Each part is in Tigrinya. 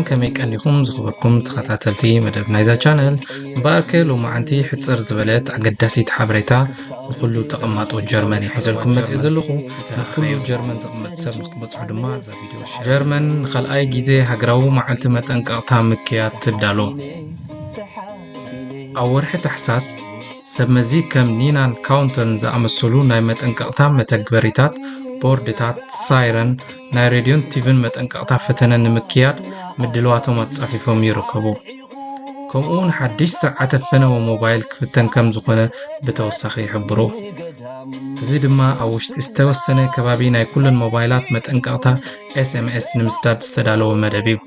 ከመይ ቀኒኹም ዝኽበርኩም ተኸታተልቲ መደብ ናይዛ ቻነል? እምበኣርከ ሎማዓንቲ ሕጽር ዝበለት ኣገዳሲት ሓበሬታ ንኹሉ ተቐማጦ ጀርመን እየ ሒዘልኩም መጽእ ዘለኹ። ንኩሉ ጀርመን ዝቕመጥ ሰብ ንክትበጽሑ ድማ እዛ ቪድዮ ሸር። ጀርመን ንኻልኣይ ግዜ ሃገራዊ መዓልቲ መጠንቀቕታ ምክያድ ትዳሎ። ኣብ ወርሒ ታሕሳስ ሰብ መዚ ከም ኒናን ካውንተርን ዝኣመሰሉ ናይ መጠንቀቕታ መተግበሪታት፣ ቦርድታት፣ ሳይረን፣ ናይ ሬድዮን ቲቪን መጠንቀቕታ ፈተነ ንምክያድ ምድልዋቶም ኣጻፊፎም ይርከቡ። ከምኡውን ሓድሽ ስርዓተ ፈነወ ሞባይል ክፍተን ከም ዝኾነ ብተወሳኺ ይሕብሩ። እዚ ድማ ኣብ ውሽጢ ዝተወሰነ ከባቢ ናይ ኩለን ሞባይላት መጠንቀቕታ ኤስ ኤም ኤስ ንምስዳድ ዝተዳለወ መደብ እዩ።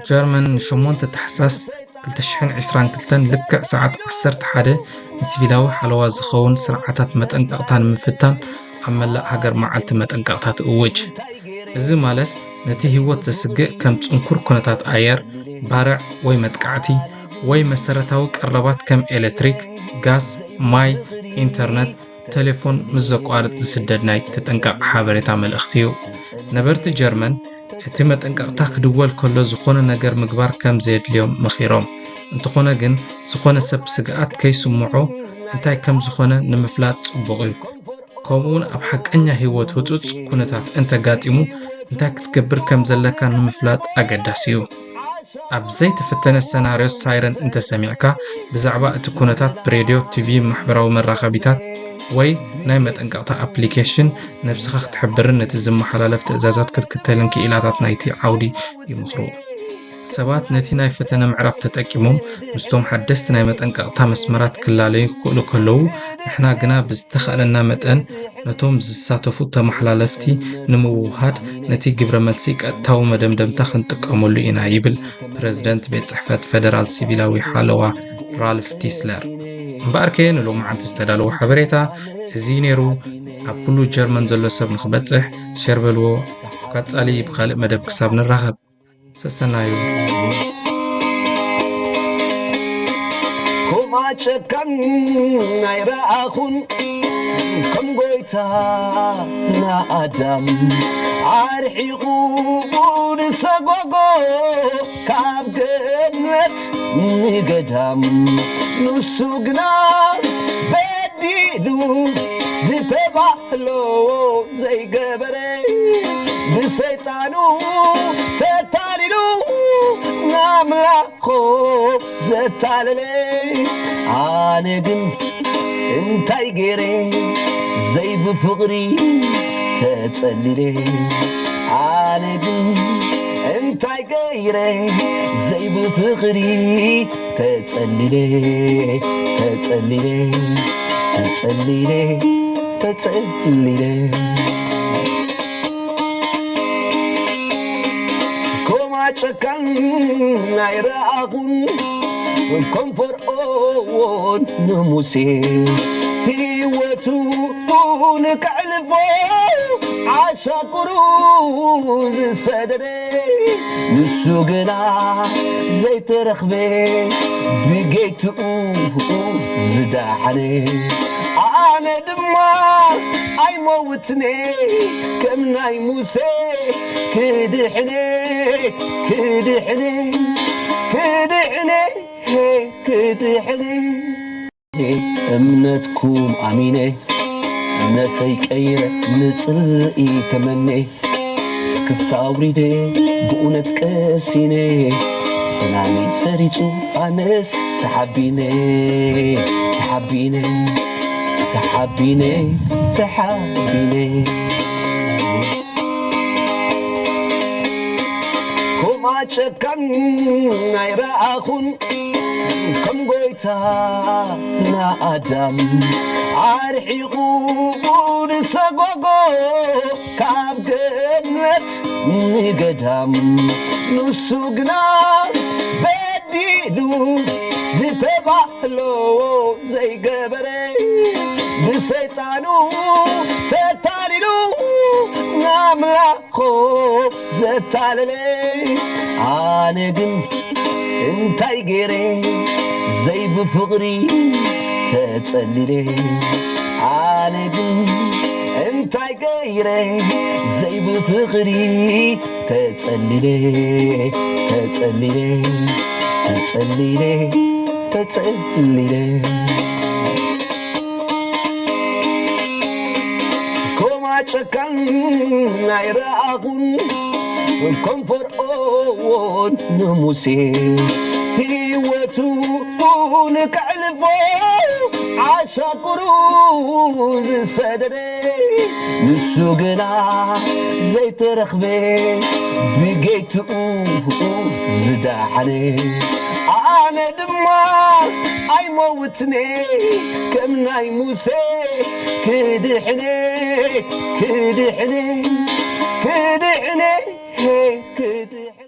ጀርመን ንሸሞንተ ታሕሳስ ክልተ ሽሕን ዕስራን ክልተን ልክዕ ሰዓት ዓሰርተ ሓደ ንሲቪላዊ ሓለዋ ዝኸውን ስርዓታት መጠንቀቕታ ንምፍታን ኣብ መላእ ሃገር መዓልቲ መጠንቀቕታ ትእውጅ። እዚ ማለት ነቲ ህይወት ዘስግእ ከም ጽንኩር ኩነታት ኣየር፣ ባርዕ ወይ መጥቃዕቲ፣ ወይ መሰረታዊ ቀረባት ከም ኤሌክትሪክ፣ ጋስ፣ ማይ፣ ኢንተርነት፣ ቴሌፎን ምስ ዘቋርጽ ዝስደድ ናይ ተጠንቀቕ ሓበሬታ መልእኽቲ እዩ። ነበርቲ ጀርመን እቲ መጠንቀቕታ ክድወል ከሎ ዝኾነ ነገር ምግባር ከም ዘየድልዮም መኺሮም። እንተኾነ ግን ዝኾነ ሰብ ስግኣት ከይስምዖ እንታይ ከም ዝኾነ ንምፍላጥ ጽቡቕ እዩ። ከምኡውን ኣብ ሓቀኛ ህይወት ህጹጽ ኩነታት እንተጋጢሙ እንታይ ክትገብር ከም ዘለካ ንምፍላጥ ኣገዳሲ እዩ። ኣብ ዘይተፈተነ ሰናርዮ ሳይረን እንተሰሚዕካ ብዛዕባ እቲ ኩነታት ብሬድዮ፣ ቲቪ፣ ማሕበራዊ መራኸቢታት ወይ ናይ መጠንቀቕታ ኣፕሊኬሽን ነብስኻ ክትሕብርን ነቲ ዝመሓላለፍ ትእዛዛት ክትክተልን ክኢላታት ናይቲ ዓውዲ ይምኽሩ። ሰባት ነቲ ናይ ፈተነ ምዕራፍ ተጠቂሞም ምስቶም ሓደስቲ ናይ መጠንቀቕታ መስመራት ክላለዩ ክኽእሉ ከለዉ፣ ንሕና ግና ብዝተኻእለና መጠን ነቶም ዝሳተፉ ተመሓላለፍቲ ንምውህሃድ ነቲ ግብረ መልሲ ቀጥታዊ መደምደምታ ክንጥቀመሉ ኢና ይብል ፕረዚደንት ቤት ጽሕፈት ፈደራል ሲቪላዊ ሓለዋ ራልፍ ቲስለር። እምበኣርከ ንሎማዓንቲ ዝተዳለወ ሓበሬታ እዚ ነይሩ። ኣብ ኩሉ ጀርመን ዘሎ ሰብ ንኽበጽሕ ሸር በልዎ። ቀጻሊ ብኻልእ መደብ ክሳብ ንራኸብ ሰሰናዩ። ኮማ ጨካን ኣይረኣኹን ከም ጎይታ ንኣዳም ኣርሒቑ ንሰጎጎ ካብ ገነት ንገዳም ንሱ ግና በዲሉ ዝተባህሎ ዘይገበረ ብሰይጣኑ ተታሊሉ ንኣምላኽ ኮ ዘታለለ ኣነ ግን እንታይ ገይረ ዘይብፍቕሪ ተጸሊለ ኣነ ግን እንታይ ገይረ ዘይብፍቕሪ ተጸሊለ ተጸሊለ ተጸሊለ ተጸሊለ ኮማ ጨካን ኣይረኣኹን ከም ፈርኦን ንሙሴ ህይወቱ ንከዕልፎ ዓሻኩሩ ዝሰደደ ንሱ ግና ዘይተረኽበ ብጌትኡ ዝደሓነ ኣነ ድማ ኣይመውትነ ከም ናይ ሙሴ ክድሕነ ክድሕነ ክድሕነ ክድሕነ እምነትኩም ኣሚነ እምነተይ ቀይረ ንጽልኢ ተመኔ ስክፍታ ኣውሪደ ብእውነት ቀሲነ ሕማመይ ሰሪጹ ኣነስ ተሓቢነ ተሓቢነ ተሓቢነ ተሓቢነ ኮማ ጨካን ኣይረኣኹን ከም ጎይታ ንኣዳም ኣርሒቑ ንሰጎጎ ካብ ገነት ንገዳም ንሱ ግና በዲሉ ዝተባህሎ ዘይገበረ ብሰይጣኑ ተታሊሉ ንኣምላኽ ኮ ዘታለለ ኣነ ግን እንታይ ገይረ ዘይብፍቕሪ ተጸሊለ ኣነ ግን እንታይ ገይረ ዘይብፍቕሪ ተጸሊለ ተጸሊለ፣ ተጸሊለ፣ ተጸሊለ። ኮማ ጨካን ኣይረኣኹን፣ ከም ፈርኦን ንሙሴ ህይወቱ ንከዕልፎ ዓሻኩሩ ዝሰደደ፣ ንሱ ግና ዘይተረኽበ፣ ብጌትኡ ዝደሓነ። ኣነ ድማ ኣይመውትኔ ከም ናይ ሙሴ፣ ክድሕነ፣ ክድሕነ፣ ክድሕነ፣ ክድሕነ።